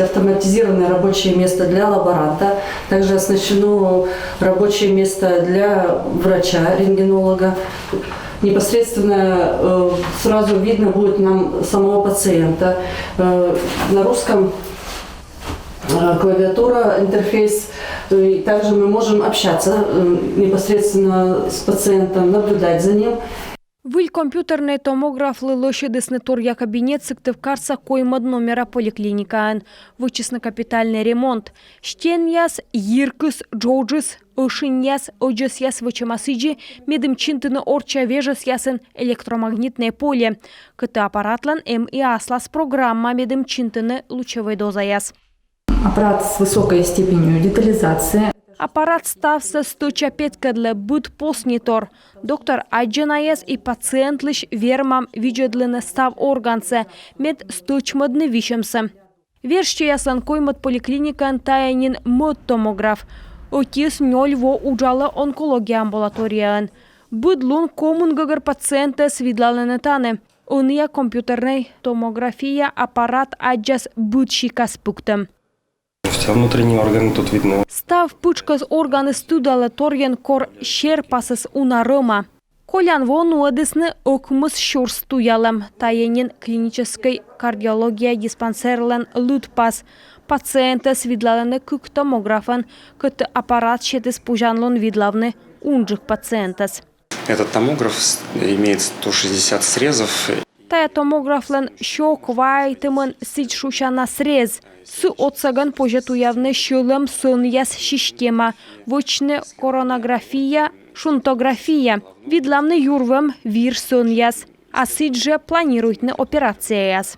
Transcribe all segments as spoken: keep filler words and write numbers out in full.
Автоматизированное рабочее место для лаборанта, также оснащено рабочее место для врача-рентгенолога. Непосредственно э, сразу видно будет нам самого пациента. Э, на русском э, клавиатура, интерфейс. Э, и также мы можем общаться э, непосредственно с пациентом, наблюдать за ним. Выль компьютернӧй томографлы лӧсьӧдісны торъя кабинет Сыктывкарса коймӧд номера поликлиникаын. Вӧчисны капитальнӧй ремонт. Стенъяс йиркыс джоджыс, ӧшиньяс, ӧдзӧсъяс вӧчӧма сідзи, медым чинтыны орчча вежӧсъясын электромагнитнӧй поле. Кӧть аппаратлӧн эм и аслас программа, медым чинтыны лучевӧй дозаяс. Аппарат с высокой степенью детализации. Аппарат ставсӧ стӧча петкӧдлӧ, быд посни тор. Доктор аддзӧ найӧс и пациентлысь вермам видзӧдлыны став органсӧ, мед стӧчмӧдны висьӧмсӧ. Верстьӧяслӧн коймӧд поликлиникаын тайӧ нин мӧд томограф. Ӧтиыс нёль во уджалӧ онкология амбулаторияын. Быд лун комын гӧгӧр пациентӧс видлалӧны тані. Ӧнія компьютернӧй томография аппарат аддзас быд сикас пуктӧм. Все внутренние органы тут видны. Став пытшкӧс органыс тыдалӧ торйӧн, кор серпасыс уна рӧма. Колян во нуӧдісны ӧкмыс сюрс туялӧм. Тайӧ нин клиническӧй кардиология диспансерлӧн лыдпас. Пациентӧс видлалӧны кык томографӧн, кӧть аппарат сетіс позянлун видлавны унджык пациентӧс. Этот томограф с- имеет сто шестьдесят срезов. Тайӧ томографлӧн сё квайтымын сідз шусяна срез. Сы отсӧгӧн позьӧ туявны сьӧлӧм сӧнъяс система, вӧчны коронография, шунтография, видлавны юрвӧм, вир сӧнъяс, а сідзжӧ планируйтны операцияяс.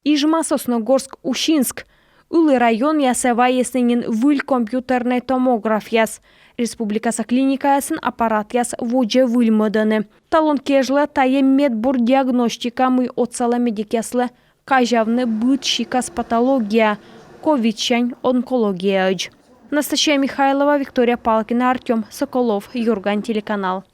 Ижма, Сосногорск, Усинск. Ылі районъясӧ вайисны нин выль компьютернӧй томографъяс. Республикаса клиникаясын аппаратъяс водзӧ выльмӧдӧны. Талун кежлӧ тайӧ медбур диагностика, мый отсалӧ медикъяслы казявны быд сикас патология, ковидсянь онкологияӧдз. Анастасия Михайлова, Виктория Палкина, Артём Соколов, Юрган телеканал.